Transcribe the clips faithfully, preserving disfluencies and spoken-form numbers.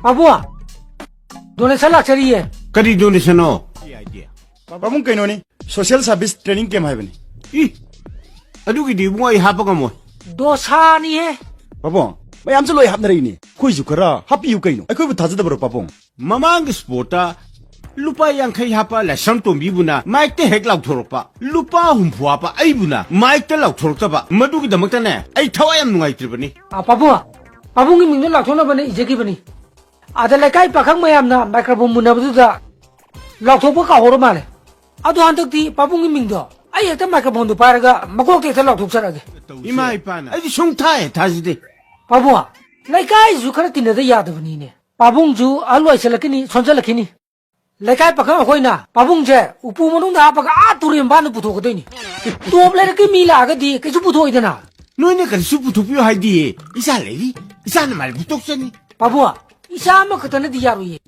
ꯄꯥꯕꯨꯡ, donation ꯂꯥꯛꯆꯔꯤꯌꯦ꯫ ꯀꯔꯤ donationꯅꯣ? ꯄꯥꯕꯨꯡ, ꯀꯩꯅꯣꯅꯤ, social service training camp ꯍꯥꯏꯕꯅꯤ꯫ ꯏ, ꯑꯗꯨꯒꯤꯗꯤ ꯏꯕꯨꯡꯉꯣ ꯑꯩ ꯍꯥꯞꯄ ꯉꯝꯃꯣꯏ꯫ ꯗꯣꯁꯥꯅꯤꯍꯦ꯫ ꯄꯥꯕꯨꯡ, ꯃꯌꯥꯝꯁꯨ ꯂꯣꯏ ꯍꯥꯞꯅꯔꯛꯏꯅꯦ, ꯑꯩꯈꯣꯏꯁꯨ ꯈꯔ ꯍꯥꯞꯄꯤꯌꯨ ꯀꯩꯅꯣ, ꯑꯩꯈꯣꯏꯕꯨ ꯊꯥꯖꯗꯕ꯭ꯔꯣ ꯄꯥꯕꯨꯡ? ꯃꯃꯥꯡꯒꯤ sportꯇ ꯂꯨꯄꯥ ꯌꯥꯡꯈꯩ ꯍꯥꯞꯄ ꯂꯥꯏꯁ꯭ꯔꯝꯇꯣꯝꯕꯤꯕꯨꯅ micꯇ ꯍꯦꯛ ꯂꯥꯎꯊꯣꯔꯛꯄ, ꯂꯨꯄꯥ ꯍꯨꯝꯐꯨ ꯍꯥꯞꯄ ꯑꯩꯕꯨꯅ micꯇ ꯂꯥꯎꯊꯣꯔꯛꯇꯕ, ꯃꯗꯨꯒꯤꯗꯃꯛꯇꯅꯦ ꯑꯩ ꯊꯋꯥꯏ ꯌꯥꯝ ꯅꯨꯡꯉꯥꯏꯇ꯭ꯔꯤꯕꯅꯤ꯫ ꯑ, ꯄꯥꯕꯨꯡ, ꯄꯥꯕꯨꯡꯒꯤ ꯃꯤꯡꯗꯣ ꯂꯥꯎꯊꯣꯛꯅꯕꯅꯦ ꯏꯖꯈꯤꯕꯅꯤ꯫ ꯑꯗ ꯂꯩꯀꯥꯏ ꯄꯥꯈꯪ ꯃꯌꯥꯝꯅ microphone ꯃꯨꯟꯅꯕꯗꯨꯗ ꯂꯥꯎꯊꯣꯛꯄ ꯀꯥꯎꯍꯧꯔ ꯃꯥꯜꯂꯦ꯫ ꯑꯗꯣ ꯍꯟꯗꯛꯇꯤ ꯄꯥꯕꯨꯡꯒꯤ ꯃꯤꯡꯗꯣ ꯑꯩ ꯍꯦꯛꯇ microphoneꯗꯣ ꯄꯥꯏꯔꯒ ꯃꯀꯣꯛꯇ ꯍꯦꯛꯇ ꯂꯥꯎꯊꯣꯛꯆꯔꯛꯑꯒꯦ꯫ ꯏꯃꯥ ꯏꯄꯥꯅ ꯑꯩꯗꯤ ꯁꯨꯡꯊꯥ ꯍꯦꯛ ꯊꯥꯖꯗꯦ꯫ ꯄꯥꯕꯨꯡ, ꯂꯩꯀꯥꯏꯁꯨ ꯈꯔ ꯇꯤꯟꯅꯗ ꯌꯥꯗꯕꯅꯤꯅꯦ꯫ ꯄꯥꯕꯨꯡꯁꯨ ꯑꯍꯜ ꯑꯣꯏꯁꯜꯂꯛꯈꯤꯅꯤ, ꯁꯣꯟꯖꯜꯂꯛꯈꯤꯅꯤ꯫ ꯂꯩꯀꯥꯏ ꯄꯥꯈꯪ ꯑꯩꯈꯣꯏꯅ ꯄꯥꯕꯨꯡꯁꯦ ꯎꯄꯨ ꯃꯅꯨꯡꯗ ꯍꯥꯞꯄꯒ ꯑꯥ ꯇꯨꯔꯦꯟ ꯃꯄꯥꯟꯗ ꯄꯨꯊꯣꯛꯀꯗꯣꯏꯅꯤ꯫ Top ꯂꯩꯔꯛꯀꯤ ꯃꯤ ꯂꯥꯛꯑꯒꯗꯤ ꯀꯩꯁꯨ ꯄꯨꯊꯣꯛꯑꯣꯏꯗꯅ꯫ ꯅꯣꯏꯅ ꯀꯔꯤꯁꯨ ꯄꯨꯊꯣꯛꯄꯤꯌꯨ ꯍꯥꯏꯗꯤꯌꯦ꯫ ꯏꯆꯥ ꯂꯩꯔꯤ, ꯏꯆꯥꯅ ꯃꯥꯏ ꯄꯨꯊꯣꯛꯆꯅꯤ꯫ ꯄꯥꯕꯨꯡ, ꯏꯆꯥ ꯑꯃꯈꯛꯇꯅꯗꯤ ꯌꯥꯔꯣꯏꯌꯦ꯫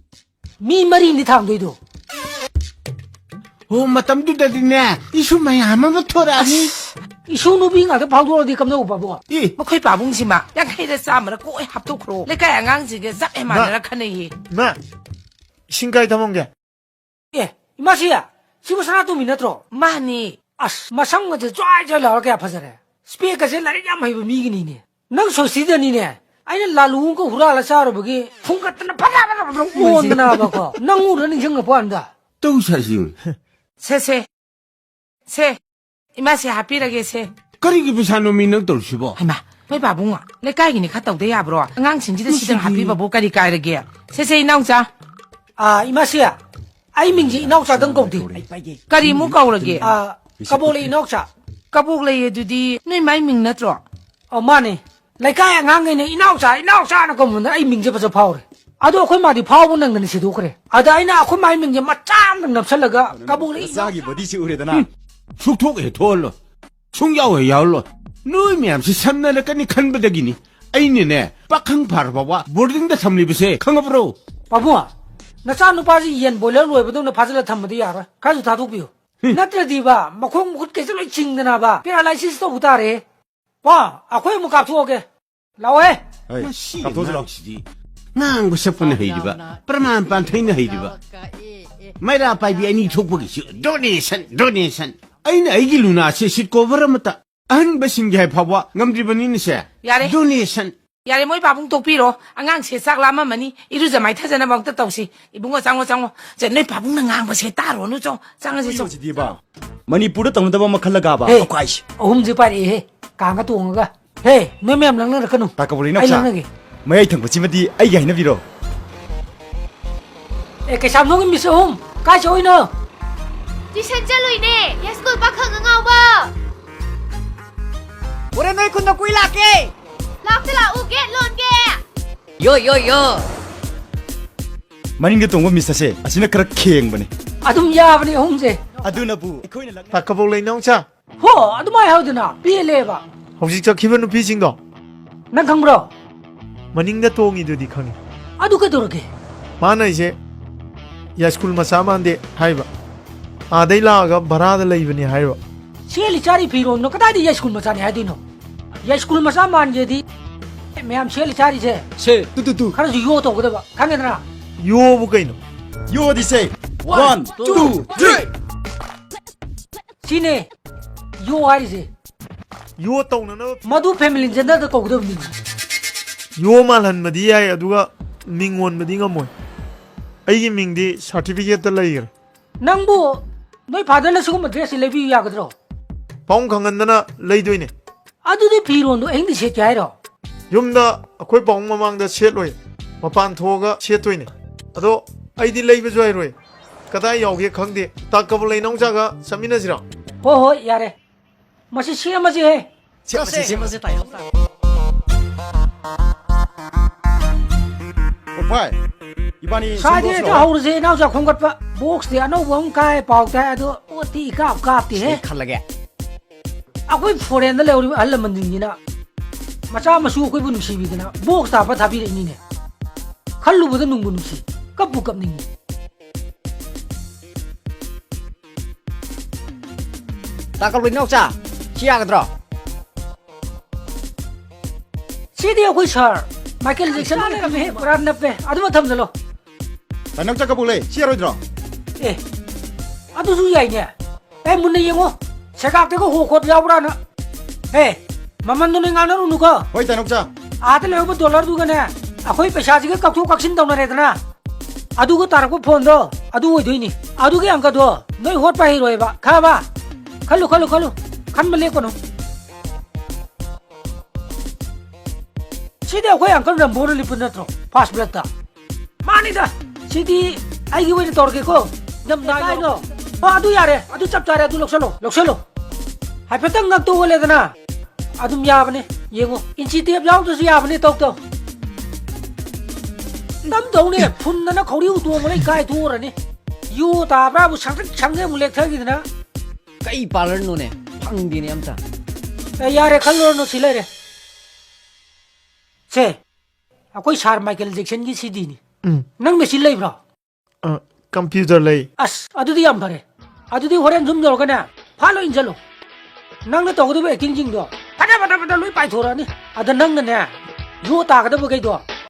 ꯃꯤ ꯃꯔꯤꯅꯤ ꯊꯥꯡꯗꯣꯏꯗꯣ꯫ ꯑꯣ, ꯃꯇꯝꯗꯨꯗꯗꯤꯅꯦ, ꯏꯁꯨ ꯃꯌꯥꯝ ꯑꯃ ꯊꯣꯔꯛꯑꯅꯤ꯫ ꯑꯁ, ꯏꯁꯨ ꯅꯨꯄꯤ ꯉꯥꯛꯇ ꯐꯥꯎꯗꯣꯔꯛꯑꯗꯤ ꯀꯝꯗꯧꯕ, ꯄꯥꯕꯨꯡ? ꯑꯦ꯫ ꯃꯈꯣꯏ ꯄꯥꯕꯨꯡꯁꯤꯃ ꯌꯥꯡꯈꯩꯔ ꯆꯥꯝꯃꯔ ꯀꯣꯛ ꯍꯦꯛ ꯍꯥꯞꯇꯣꯛꯈ꯭ꯔꯣ꯫ ꯂꯩꯀꯥꯏ ꯑꯉꯥꯡꯁꯤꯡꯒ ꯆꯞ ꯍꯦꯛ ꯃꯥꯟꯅꯔ ꯈꯟꯅꯩꯌꯦ꯫ ꯏꯃꯥ, ꯏꯁꯤꯡ ꯀꯥꯏ ꯊꯝꯃꯝꯒꯦ? ꯑꯦ, ꯏꯃꯥꯁꯤ, ꯁꯤꯕꯨ ꯁꯅꯥꯇꯣꯝꯕꯤ ꯅꯠꯇ꯭ꯔꯣ? ꯃꯥꯅꯤ꯫ ꯑꯁ, ꯃꯁꯝꯒꯁꯦ ꯖ꯭ꯋꯥꯏ ꯖ꯭ꯋꯥꯏ ꯂꯥꯎꯔ ꯀꯌꯥ ꯐꯖꯔꯦ꯫ Specꯀꯁꯦ ꯂꯥꯏꯔꯤꯛ ꯌꯥꯝ ꯍꯩꯕ ꯃꯤꯒꯤꯅꯤꯅꯦ꯫ ꯅꯪ ꯁꯣꯏꯁꯤꯗꯅꯤꯅꯦ, ꯑꯩꯅ ꯂꯥꯂꯨ ꯑꯃꯒ ꯍꯨꯔꯥꯜꯂ ꯆꯥꯔꯨꯕꯒꯤ ꯐꯨꯡꯒꯠꯇꯅ ꯐꯠ ꯐꯠ ꯐꯠ ꯐꯠ ꯐꯠ ꯑꯣꯟꯗꯅꯕꯀꯣ꯫ ꯅꯪ ꯎꯔ ꯅꯤꯡꯁꯤꯡꯉꯛꯄ ꯋꯥꯅꯤꯗ꯫ ꯇꯧ ꯁꯥꯏꯁꯤ꯫ ꯁꯦ, ꯁꯦ꯫ ꯁꯦ, ꯏꯃꯥꯁꯦ ꯍꯥꯞꯄꯤꯔꯒꯦ ꯁꯦ꯫ ꯀꯔꯤꯒꯤ ꯄꯩꯁꯥꯅꯣꯃꯤ ꯅꯪ ꯇꯧꯔꯤꯁꯤꯕꯣ? ꯍꯩꯃꯥ, ꯃꯣꯏ ꯄꯥꯕꯨꯡ, ꯂꯩꯀꯥꯏꯒꯤꯅꯤ ꯈꯔ ꯇꯧꯗ ꯌꯥꯕ꯭ꯔꯣ? ꯑꯉꯥꯡꯁꯤꯡꯁꯤꯗ ꯁꯤꯗꯪ ꯍꯥꯞꯄꯤꯕꯕꯨ ꯀꯔꯤ ꯀꯥꯏꯔꯒꯦ? ꯁꯦ, ꯁꯦ, ꯏꯅꯥꯎꯆꯥ꯫ ꯑꯥ, ꯏꯃꯥꯁꯦ, ꯑꯩ ꯃꯤꯡꯁꯦ ꯏꯅꯥꯎꯆꯥꯗꯪ ꯀꯧꯗꯦ꯫ ꯀꯔꯤꯃꯨꯛ ꯀꯧꯔꯒꯦ? ꯑꯥ, ꯀꯕꯣꯛꯂꯩ ꯏꯅꯥꯎꯆꯥ꯫ ꯀꯕꯣꯛꯂꯩ ꯑꯗꯨꯗꯤ ꯅꯣꯏ ꯃꯥꯏ ꯃꯤꯡ ꯅꯠꯇ꯭ꯔꯣ? ꯑ, ꯃꯥꯅꯦ꯫ ꯂꯩꯀꯥꯏ ꯑꯉꯥꯡꯈꯩꯅ ꯏꯅꯥꯎꯆꯥ, ꯏꯅꯥꯎꯆꯥꯅ ꯀꯧꯃꯟꯗꯅ ꯑꯩ ꯃꯤꯡꯁꯦ ꯐꯖ ꯐꯥꯎꯔꯦ꯫ ꯑꯗꯣ ꯑꯩꯈꯣꯏ ꯃꯥꯗꯤ ꯐꯥꯎꯕ ꯅꯪꯗꯅ ꯁꯤꯗꯣꯛꯈ꯭ꯔꯦ꯫ ꯑꯗ ꯑꯩꯅ ꯑꯩꯈꯣꯏ ꯃꯥꯏ ꯃꯤꯡꯁꯦ ꯃꯆꯥ ꯑꯃꯗꯪ ꯅꯞꯁꯜꯂꯒ ꯀꯕꯣꯛꯂꯩ ꯏꯅꯥꯎꯆꯥ꯫ ꯅꯆꯥꯒꯤ bodyꯁꯤ ꯎꯔꯦꯗꯅ꯫ ꯍꯨꯝ, ꯁꯨꯛꯊꯣꯛ ꯍꯦꯛ ꯊꯣꯛꯍꯜꯂꯣꯏ꯫ ꯁꯨꯡꯌꯥꯎ ꯍꯦꯛ ꯌꯥꯎꯍꯜꯂꯣꯏ꯫ ꯅꯣꯏ ꯃꯌꯥꯝꯁꯤ ꯁꯝꯅꯔꯛꯀꯅꯤ ꯈꯟꯕꯗꯒꯤꯅꯤ ꯑꯩꯅꯅꯦ ꯄꯥꯈꯪ ꯐꯥꯔ ꯐꯥꯎꯕ boardingꯗ ꯊꯝꯂꯤꯕꯁꯦ, ꯈꯪꯉꯕ꯭ꯔꯣ? ꯄꯥꯕꯨꯡ, ꯅꯆꯥ ꯅꯨꯄꯥꯁꯤ ꯌꯦꯟ boiler ꯂꯣꯏꯕꯗꯧꯅ ꯐꯥꯖꯤꯜꯂ ꯊꯝꯕꯗꯤ ꯌꯥꯔꯣꯏ꯫ ꯈꯔꯁꯨ ꯊꯥꯗꯣꯛꯄꯤꯌꯨ꯫ ꯍꯨꯝ꯫ ꯅꯠꯇ꯭ꯔꯗꯤꯕ, ꯃꯈꯣꯡ ꯃꯈꯨꯠ ꯀꯩꯁꯨ ꯂꯣꯏ ꯆꯤꯡꯗꯅꯕ paralysis ꯇꯧꯕ ꯇꯥꯔꯦ꯫ ꯄꯥ, ꯑꯩꯈꯣꯏ ꯑꯃꯨꯛ ꯀꯥꯞꯊꯣꯛꯑꯒꯦ꯫ ꯂꯥꯛꯑꯣꯍꯦ꯫ ꯍꯩ, ꯃꯁꯤ ꯀꯥꯞꯊꯣꯛꯑꯁꯤ ꯂꯥꯛꯑꯣ꯫ ꯑꯉꯥꯡꯁꯤꯗꯤ꯫ ꯉꯥꯡꯕ ꯁꯛꯄꯅ ꯍꯩꯔꯤꯕ, ꯄ꯭ꯔꯃꯥꯟ ꯄꯥꯟꯊꯩꯅ ꯍꯩꯔꯤꯕ, ꯃꯩꯔꯥ ꯄꯥꯏꯕꯤ ꯑꯅꯤ ꯊꯣꯛꯄꯒꯤꯁꯨ donation, donation꯫ ꯑꯩꯅ ꯑꯩꯒꯤ ꯂꯨꯅꯥꯁꯦ seat cover ꯑꯃꯠꯇ ꯑꯍꯟꯕꯁꯤꯡꯒꯤ ꯍꯥꯏ ꯐꯥꯎꯕ ꯉꯝꯗ꯭ꯔꯤꯕꯅꯤꯅꯦꯁꯦ꯫ ꯌꯥꯔꯦ꯫ Donation꯫ ꯌꯥꯔꯦ, ꯃꯣꯏ ꯄꯥꯕꯨꯡ ꯇꯣꯛꯄꯤꯔꯣ꯫ ꯑꯉꯥꯡꯁꯦ ꯆꯥꯛ ꯂꯥꯝꯃꯝꯃꯅꯤ꯫ ꯏꯔꯨꯖ ꯃꯥꯏꯊꯖꯅꯕ ꯑꯝꯇ ꯇꯧꯁꯤ꯫ ꯏꯕꯨꯡꯉꯣ, ꯆꯪꯉꯣ, ꯆꯪꯉꯣ꯫ ꯁꯦ, ꯅꯣꯏ ꯄꯥꯕꯨꯡꯅ ꯉꯥꯡꯕꯁꯦ ꯇꯥꯔꯨꯔꯅꯨ, ꯆꯣ꯫ ꯆꯪꯉꯁꯤ, ꯆꯣ꯫ ꯁꯤꯗꯤꯕ꯫ ꯃꯅꯤꯄꯨꯔꯗ ꯇꯧꯅꯗꯕ ꯃꯈꯜ ꯂꯒꯥꯕ꯫ ꯍꯦ, ꯑꯩꯈꯣꯏꯁꯦ꯫ ꯑꯍꯨꯝꯁꯦ ꯄꯥꯏꯔꯛꯑꯦꯍꯦ꯫ ꯀꯥꯡꯒ ꯇꯣꯡꯉꯒ꯫ ꯍꯦ, ꯅꯣꯏ ꯃꯌꯥꯝ ꯂꯪꯅꯔꯛꯀꯅꯨ꯫ ꯇꯥ ꯀꯕꯣꯛꯂꯩ ꯑꯩ ꯅꯥꯎꯆꯥ, ꯂꯪꯅꯒꯦ꯫ ꯃꯌꯥꯏ ꯊꯪꯕꯁꯤꯃꯗꯤ ꯑꯩꯒꯤ ꯍꯥꯏꯅꯕꯤꯔꯣ꯫ ꯑꯦ, ꯀꯩꯁꯥꯝꯊꯣꯡꯒꯤ ꯃꯤꯁ ꯑꯍꯨꯝ, ꯀꯥꯏ ꯆꯠꯂꯨꯏꯅꯣ? ꯇ꯭ꯌꯨꯁꯟ ꯆꯠꯂꯨꯏꯅꯦ, ꯌꯥꯏꯁ꯭ꯀꯨꯜ ꯄꯥꯈꯪ ꯑꯉꯥꯎꯕ꯫ ꯍꯣꯔꯦꯟ ꯅꯣꯏ ꯈꯨꯟꯗ ꯀꯨꯏ ꯂꯥꯛꯀꯦ꯫ ꯂꯥꯛꯇ ꯂꯥꯛꯎ, ꯒꯦꯠ ꯂꯣꯟꯒꯦ꯫ ꯌꯣ, ꯌꯣ, ꯌꯣ꯫ ꯃꯅꯤꯡꯗ ꯇꯣꯡꯕ ꯃꯤꯁ ꯑꯁꯦ, ꯑꯁꯤꯅ ꯈꯔ ꯈꯦꯡꯕꯅꯦ꯫ ꯑꯗꯨꯝ ꯌꯥꯕꯅꯦ ꯑꯍꯨꯝꯁꯦ꯫ ꯑꯗꯨꯅꯕꯨ ꯑꯩꯈꯣꯏꯅ ꯂꯛꯅ- ꯇꯥ ꯀꯕꯣꯛꯂꯩ ꯅꯥꯎꯆꯥ꯫ ꯍꯣ, ꯑꯗꯨꯃꯥꯏ ꯍꯥꯏꯗꯅ ꯄꯦꯜꯂꯦꯕ꯫ ꯍꯧꯖꯤꯛ ꯆꯠꯈꯤꯕ ꯅꯨꯄꯤꯁꯤꯡꯗꯣ꯫ ꯅꯪ ꯈꯪꯕ꯭ꯔꯣ? ꯃꯅꯤꯡꯗ ꯇꯣꯡꯉꯤꯗꯨꯗꯤ ꯈꯪꯉꯤ꯫ ꯑꯗꯨ ꯀꯩꯗꯧꯔꯒꯦ? ꯃꯥꯅ ꯑꯩꯁꯦ ꯌꯥꯏꯁ꯭ꯀꯨꯜ ꯃꯆꯥ ꯃꯥꯟꯗꯦ ꯍꯥꯏꯕ꯫ ꯑꯥꯗꯩ ꯂꯥꯛꯑꯒ ꯚꯔꯥꯗ ꯂꯩꯕꯅꯤ ꯍꯥꯏꯕ꯫ ꯁꯦꯠꯂꯤ ꯆꯥꯔꯤ ꯐꯤꯔꯣꯟꯗꯣ ꯀꯗꯥꯏꯗ ꯌꯥꯏꯁ꯭ꯀꯨꯜ ꯃꯆꯥꯅꯤ ꯍꯥꯏꯗꯣꯏꯅꯣ? ꯌꯥꯏꯁ꯭ꯀꯨꯜ ꯃꯆꯥ ꯃꯥꯟꯒꯦꯗꯤ ꯃꯌꯥꯝ ꯁꯦꯠꯂꯤ ꯆꯥꯔꯤꯁꯦ ꯁꯦ, ꯇꯨ, ꯇꯨ, ꯇꯨ꯫ ꯈꯔꯁꯨ ꯌꯣ ꯇꯧꯒꯗꯕ, ꯈꯪꯉꯦꯗꯅ? ꯌꯣꯕꯨ ꯀꯩꯅꯣ? ꯌꯣꯗꯤ ꯁꯦ, one, two, three꯫ ꯁꯤꯅꯦ ꯌꯣ ꯍꯥꯏꯔꯤꯁꯦ꯫ ꯌꯣ ꯇꯧꯅꯅꯕ ꯃꯗꯨ family gender ꯗ ꯀꯧꯒꯗꯕꯅꯤ꯫ ꯌꯣ ꯃꯥꯜꯍꯟꯕꯗꯤ ꯌꯥꯏ, ꯑꯗꯨꯒ ꯃꯤꯡ ꯑꯣꯟꯕꯗꯤ ꯉꯝꯃꯣꯏ꯫ ꯑꯩꯒꯤ ꯃꯤꯡꯗꯤ certificate ꯇ ꯂꯩꯈ꯭ꯔꯦ꯫ ꯅꯪꯕꯨ ꯅꯣꯏ father ꯅ ꯁꯤꯒꯨꯝꯕ dress ꯁꯤ ꯂꯩꯕꯤꯌꯨ ꯌꯥꯒꯗ꯭ꯔꯣ? ꯄꯥꯕꯨꯡ ꯈꯪꯍꯟꯗꯅ ꯂꯩꯗꯣꯏꯅꯦ꯫ ꯑꯗꯨꯗꯤ ꯐꯤꯔꯣꯟꯗꯣ ꯑꯍꯤꯡꯗ ꯁꯦꯠꯀꯦ ꯍꯥꯏꯔꯣ? ꯌꯨꯝꯗ ꯑꯩꯈꯣꯏ ꯄꯥꯕꯨꯡ ꯃꯃꯥꯡꯗ ꯁꯦꯠꯂꯣꯏ, ꯃꯄꯥꯟ ꯊꯣꯛꯑꯒ ꯁꯦꯠꯇꯣꯏꯅꯦ꯫ ꯑꯗꯣ ꯑꯩꯗꯤ ꯂꯩꯕꯁꯨ ꯍꯩꯔꯣꯏ, ꯀꯗꯥꯏ ꯌꯥꯎꯒꯦ ꯈꯪꯗꯦ꯫ ꯇꯥ ꯀꯕꯣꯛꯂꯩ ꯅꯥꯎꯆꯥꯒ ꯆꯠꯃꯤꯟꯅꯁꯤꯔꯣ? ꯍꯣꯏ, ꯍꯣꯏ, ꯌꯥꯔꯦ꯫ ꯃꯁꯤ ꯁꯦꯝꯃꯁꯤꯍꯦ꯫ ꯁꯦꯝꯃꯁꯤ, ꯁꯦꯝꯃꯁꯤ, ꯇꯥꯏ ꯅꯥꯎꯆꯥ꯫ ꯑꯣ ꯚꯥꯏ, ꯏꯕꯥꯅꯤ ꯁ꯭ꯋꯥꯏꯗ ꯁꯦꯝꯗꯣꯛꯑꯁꯤ ꯍꯦꯛꯇ ꯂꯥꯛꯑꯣ꯫ ꯍꯧꯔꯁꯦ, ꯏꯅꯥꯎꯆꯥ ꯈꯣꯝꯒꯠꯄ꯫ Box ꯇꯤ ꯑꯅꯧꯕ ꯑꯃ ꯀꯥꯏ ꯄꯥꯎ ꯇꯥꯏ, ꯑꯗꯣ ꯄꯣꯠꯇꯤ ꯏꯀꯥꯞ ꯀꯥꯞꯇꯦꯍꯦ꯫ ꯑꯩ ꯈꯜꯂꯒꯦ꯫ ꯑꯩꯈꯣꯏ foreign ꯗ ꯂꯩꯍꯧꯔꯤꯕ ꯑꯍꯜ ꯂꯃꯟꯁꯤꯡꯁꯤꯅ ꯃꯆꯥ ꯃꯁꯨ ꯑꯩꯈꯣꯏꯕꯨ ꯅꯨꯡꯁꯤꯕꯤꯗꯅ box ꯇ ꯍꯥꯞꯄ ꯊꯥꯕꯤꯔꯛꯏꯅꯤꯅꯦ꯫ ꯈꯜꯂꯨꯕꯗ ꯅꯨꯡꯕꯨ ꯅꯨꯡꯁꯤ, ꯀꯞꯄꯨ ꯀꯞꯅꯤꯡꯉꯤ꯫ ꯇꯥ ꯀꯕꯣꯛꯂꯩ ꯅꯥꯎꯆꯥ, ꯁꯤ ꯌꯥꯒꯗ꯭ꯔꯣ? ꯁꯤꯗꯤ ꯑꯩꯈꯣꯏ sir ꯃꯥꯏꯀꯦꯜ ꯖꯦꯛꯁꯟ ꯂꯩꯔꯝꯃꯦ, ꯄꯨꯔꯥ ꯅꯞꯄꯦ꯫ ꯑꯗꯨꯃ ꯊꯝꯖꯜꯂꯣ꯫ ꯇꯥꯏꯅꯧ ꯆꯥ ꯀꯕꯣꯛ ꯂꯩ, ꯁꯤ ꯌꯥꯔꯣꯏꯗ꯭ꯔꯣ? ꯑꯦ, ꯑꯗꯨꯁꯨ ꯌꯥꯏꯅꯦ꯫ ꯑꯦ, ꯃꯨꯟꯅ ꯌꯦꯡꯉꯣ꯫ ꯁꯦꯒꯥꯛꯇꯒ ꯍꯣ ꯈꯣꯠ ꯌꯥꯎꯕ꯭ꯔꯥꯅ꯫ ꯑꯦ, ꯃꯃꯟꯗꯣ ꯅꯣꯏ ꯉꯥꯡꯅꯔꯨꯅꯨꯀꯣ꯫ ꯍꯣꯏ, ꯇꯥꯏꯅꯧ ꯆꯥ꯫ ꯑꯥꯗ ꯂꯩꯍꯧꯕ ꯗꯣꯂꯔꯗꯨꯒꯅꯦ, ꯑꯩꯈꯣꯏ ꯄꯩꯁꯥꯁꯤꯒ ꯀꯛꯊꯣꯛ ꯀꯛꯁꯤꯟ ꯇꯧꯅꯔꯦꯗꯅ꯫ ꯑꯗꯨꯒ ꯇꯥꯔꯛꯄ ꯐꯣꯟꯗꯣ, ꯑꯗꯨ ꯑꯣꯏꯗꯣꯏꯅꯤ꯫ ꯑꯗꯨꯒꯤ ꯑꯪꯀꯗꯣ ꯅꯣꯏ ꯍꯣꯠꯄ ꯍꯩꯔꯣꯏꯕ, ꯈꯪꯉꯕ? ꯈꯜꯂꯨ, ꯈꯜꯂꯨ, ꯈꯜꯂꯨ꯫ ꯈꯟꯕ ꯂꯦꯞꯀꯅꯨ꯫ ꯁꯤꯗꯤ ꯑꯩꯈꯣꯏ ꯑꯪꯀꯜ ꯔꯝꯕꯣꯅ ꯂꯤꯞꯄ ꯅꯠꯇ꯭ꯔꯣ? ꯐꯥꯔꯁ ꯕ꯭ꯂꯠꯇ꯫ ꯃꯥꯅꯤꯗ꯫ ꯁꯤꯗꯤ ꯑꯩꯒꯤ ꯑꯣꯏꯅ ꯇꯧꯔꯒꯦꯀꯣ꯫ ꯅꯝꯗꯥꯏꯅꯣ꯫ ꯑꯣ, ꯑꯗꯨ ꯌꯥꯔꯦ꯫ ꯑꯗꯨ ꯆꯞ ꯆꯥꯔꯦ꯫ ꯑꯗꯨ ꯂꯧꯁꯜꯂꯣ꯫ ꯂꯧꯁꯜꯂꯣ꯫ ꯍꯥꯏꯐꯦꯠꯇꯪ ꯉꯛꯇ ꯑꯣꯜꯂꯦꯗꯅ꯫ ꯑꯗꯨꯝ ꯌꯥꯕꯅꯦ꯫ ꯌꯦꯡꯉꯣ꯫ ꯏꯟꯆꯤ ꯇꯦꯞ ꯌꯥꯎꯗ꯭ꯔꯁꯨ ꯌꯥꯕꯅꯦ꯫ ꯇꯧ, ꯇꯧ꯫ ꯅꯝꯗꯧꯅꯦ꯫ ꯐꯨꯟꯗꯅ ꯈꯧꯔꯤ ꯎꯇꯣꯡ ꯂꯣꯏ ꯀꯥꯏꯊꯣꯛꯎꯔꯅꯤ꯫ ꯌꯨ ꯇꯥꯕ꯭ꯔꯥꯕꯨ ꯁꯪꯇ꯭ꯔꯤꯛ ꯁꯪꯒꯩ ꯑꯃꯨꯛ ꯂꯦꯛꯊꯈꯤꯗꯅ꯫ ꯀꯩ ꯄꯥꯔꯂꯔꯅꯣꯅꯦ? ꯐꯪꯗꯦꯅꯦ ꯑꯝꯇ꯫ ꯑꯦ, ꯌꯥꯔꯦ, ꯈꯜꯂꯨꯔꯅꯨ, ꯁꯤ ꯂꯩꯔꯦ꯫ ꯁꯦ, ꯑꯩꯈꯣꯏ ꯁꯥꯔ ꯃꯥꯏꯀꯦꯜ ꯖꯦꯛꯁꯟꯒꯤ ꯁꯤꯗꯤꯅꯤ꯫ ꯎꯝ꯫ ꯅꯪ ꯃꯦꯆꯤꯟ ꯂꯩꯕ꯭ꯔꯣ? ꯑ, ꯀꯝꯄ꯭ꯌꯨꯇꯔ ꯂꯩ꯫ ꯑꯁ, ꯑꯗꯨꯗꯤ ꯌꯥꯝ ꯐꯔꯦ꯫ ꯑꯗꯨꯗꯤ ꯍꯣꯔꯦꯟ ꯁꯨꯝ ꯌꯧꯔꯒꯅꯦ, ꯐꯥ ꯂꯣꯏ ꯏꯟꯁꯤꯜꯂꯨ꯫ ꯅꯪꯅ ꯇꯧꯒꯗꯕ ꯑꯦꯛꯇꯤꯡꯁꯤꯡꯗꯣ ꯐꯠ ꯐꯠ ꯐꯠ ꯂꯣꯏ ꯄꯥꯏꯊꯣꯔꯛꯑꯅꯤ꯫ ꯑꯗ ꯅꯪꯅꯅꯦ, ꯌꯣ ꯇꯥꯒꯗꯕꯈꯩꯗꯣ